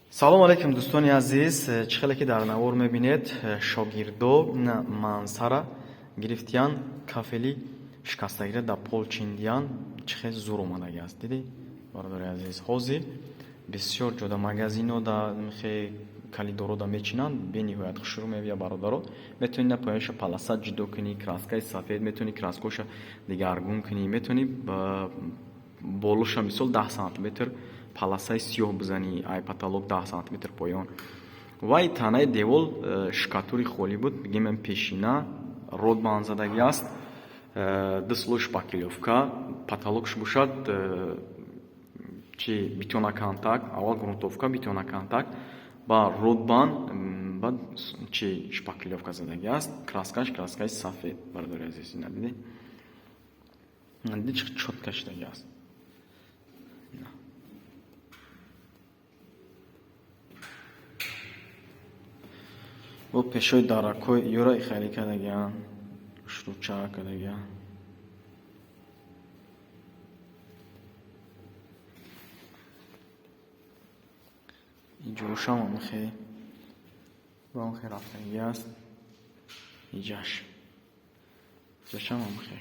Салом алейкум, дӯстони азиз. Чӣ хеле ки дар навор мебинед, шогирдо мансара гирифтиян, кафели шикастагиро дар пол чиндиян. Чӣ хел зур омадаги аст, дидӣ, бародари азиз? Ҳозир бисёр ҷода магазино да хе калидоро да мечинанд, бениҳоят хушрӯ мебия, бародаро. Метавонӣ на пояша полоса ҷудо кунӣ, краскаи сафед, метавонӣ краскоша дигаргун кунӣ, метавонӣ болоша мисол 10 сантиметр полосаи сиёҳ бизанӣ, ай потолок 10 сантиметр поён. Вай танаи девол штукатури холӣ буд, бигем, пешина Ротбанд задагӣ аст, ду слой шпаклёвка. Потолокш бошад, чи, бетоноконтакт: аввал грунтовка, бетоноконтакт, ба Ротбанд, баъд чи, шпаклёвка задагӣ аст. Краскаш краскаи сафед, бародари азиз. Ина дидӣ, дидӣ, чӣ чётко шудагӣ аст. Ина. Бо пешои даракҳои ёра хеле кардагианд, шурӯча кардагианд. Иҷошам ҳамихе ба ҳамихе рафтагӣ аст. Иҷаш, иҷашам ҳамихе.